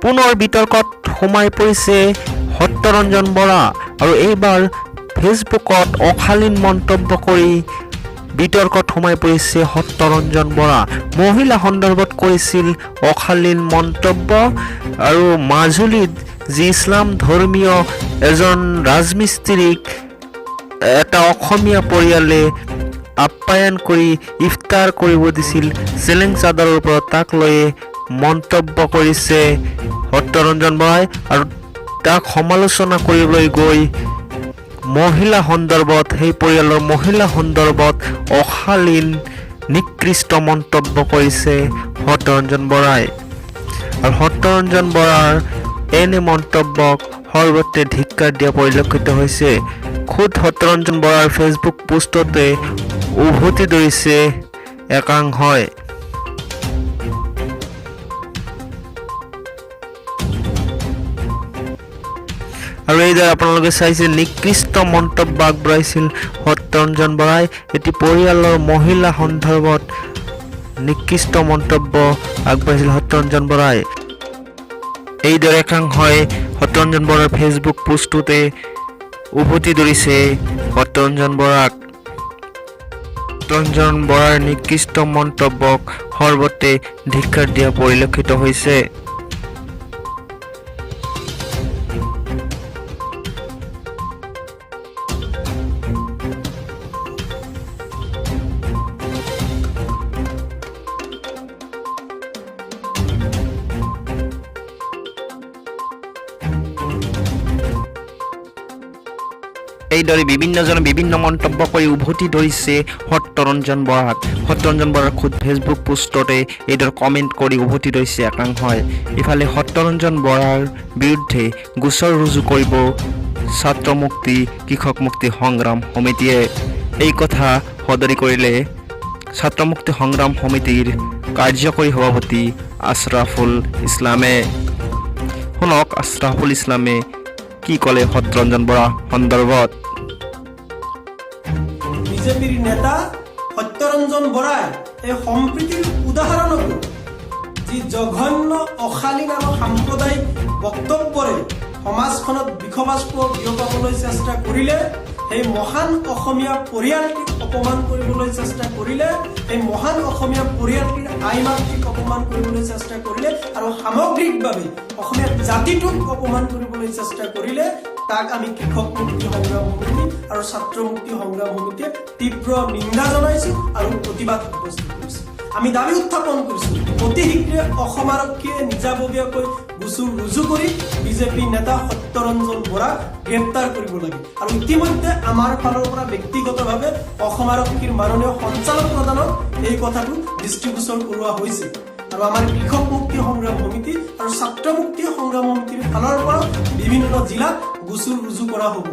পুনৰ বিতৰ্কত সোমাই পৰিছে সত্যৰঞ্জন বৰা আৰু এইবাৰ ফেচবুকত অশালীন মন্তব্য কৰি বিতৰ্কত সোমাই পৰিছে সত্যৰঞ্জন বৰা। মহিলা সন্দৰ্ভত কৰিছিল অশালীন মন্তব্য আৰু মাজুলীত যি ইছলাম ধৰ্মীয় এজন ৰাজমিস্ত্ৰীক এটা অসমীয়া পৰিয়ালে আপ্যায়ন কৰি ইফতাৰ কৰিব দিছিল চেলেং চাদৰৰ ওপৰত, তাক লৈয়ে মন্তব্য কৰিছে সত্যৰঞ্জন বৰাই আৰু তাক সমালোচনা কৰিবলৈ গৈ মহিলা সন্দৰ্ভত, সেই পৰিয়ালৰ মহিলা সন্দৰ্ভত অশালীন নিকৃষ্ট মন্তব্য কৰিছে সত্যৰঞ্জন বৰাই। আৰু সত্যৰঞ্জন বৰাৰ এনে মন্তব্যক সৰ্বত্ৰে ধিক্কাৰ দিয়া পৰিলক্ষিত হৈছে। খোদ সত্যৰঞ্জন বৰাৰ ফেচবুক পোষ্টতে উভতি ধৰিছে একাংশই। আৰু এইদৰে আপোনালোকে চাইছে, নিকৃষ্ট মন্তব্য আগবঢ়াইছিল সত্যৰঞ্জন বৰাই। এটি পৰিয়ালৰ মহিলা সন্দৰ্ভত নিকৃষ্ট মন্তব্য আগবঢ়াইছিল সত্যৰঞ্জন বৰাই। এইদৰে একাংশই সত্যৰঞ্জন বৰাৰ ফেচবুক পোষ্টটোতে উভতি ধৰিছে সত্যৰঞ্জন বৰাক। সত্যৰঞ্জন বৰাৰ নিকৃষ্ট মন্তব্যক সৰ্বত্ৰে ধিক্কাৰ দিয়া পৰিলক্ষিত হৈছে। এইদৰে বিভিন্নজনে বিভিন্ন মন্তব্য কৰি উভতি ধৰিছে সত্যৰঞ্জন বৰাক। সত্যৰঞ্জন বৰাৰ খোদ ফেচবুক পোষ্টতে এইদৰে কমেণ্ট কৰি উভতি ধৰিছে একাংশই। ইফালে সত্যৰঞ্জন বৰাৰ বিৰুদ্ধে গোচৰ ৰুজু কৰিব ছাত্ৰ মুক্তি কৃষক মুক্তি সংগ্ৰাম সমিতিয়ে। এই কথা সদৰি কৰিলে ছাত্ৰ মুক্তি সংগ্ৰাম সমিতিৰ কাৰ্যকৰী সভাপতি আছৰাফুল ইছলামে। শুনক আছৰাফুল ইছলামে কি ক'লে সত্যৰঞ্জন বৰা সন্দৰ্ভত। বিজেপিৰ নেতা সত্যৰঞ্জন বৰাই এই সম্প্ৰীতিৰ উদাহৰণকো যি জঘন্য, অশালীন আৰু সাম্প্ৰদায়িক বক্তব্যৰে সমাজখনত বিষবাষ্প বিয়পাবলৈ চেষ্টা কৰিলে, সেই মহান অসমীয়া পৰিয়ালটিক অপমান কৰিবলৈ চেষ্টা কৰিলে, সেই মহান অসমীয়া পৰিয়ালটিৰ আই মাতৃক অপমান কৰিবলৈ চেষ্টা কৰিলে আৰু সামগ্ৰিকভাৱে অসমীয়া জাতিটোক অপমান কৰিবলৈ চেষ্টা কৰিলে, তাক আমি কৃষক মুক্তি সংগ্ৰাম সমিতি আৰু ছাত্ৰ মুক্তি সংগ্ৰাম সমিতিয়ে তীব্ৰ নিন্দা জনাইছো আৰু প্ৰতিবাদ সাব্যস্ত কৰিছো। আমি দাবী উত্থাপন কৰিছো, অতি শীঘ্ৰে অসম আৰক্ষীয়ে নিজাববীয়াকৈ গোচৰ ৰুজু কৰি বিজেপি নেতা সত্যৰঞ্জন বৰাক গ্ৰেপ্তাৰ কৰিব লাগে। আৰু ইতিমধ্যে আমাৰ ফালৰ পৰা ব্যক্তিগতভাৱে অসম আৰক্ষীৰ মাননীয় সঞ্চালক প্ৰধানক এই কথাটো দৃষ্টিগোচৰ কৰোৱা হৈছে। আৰু আমাৰ কৃষক মুক্তি সংগ্ৰাম সমিতি আৰু ছাত্ৰ মুক্তি সংগ্ৰাম সমিতিৰ ফালৰ পৰা বিভিন্ন জিলাত গোচৰ ৰুজু কৰা হ'ব।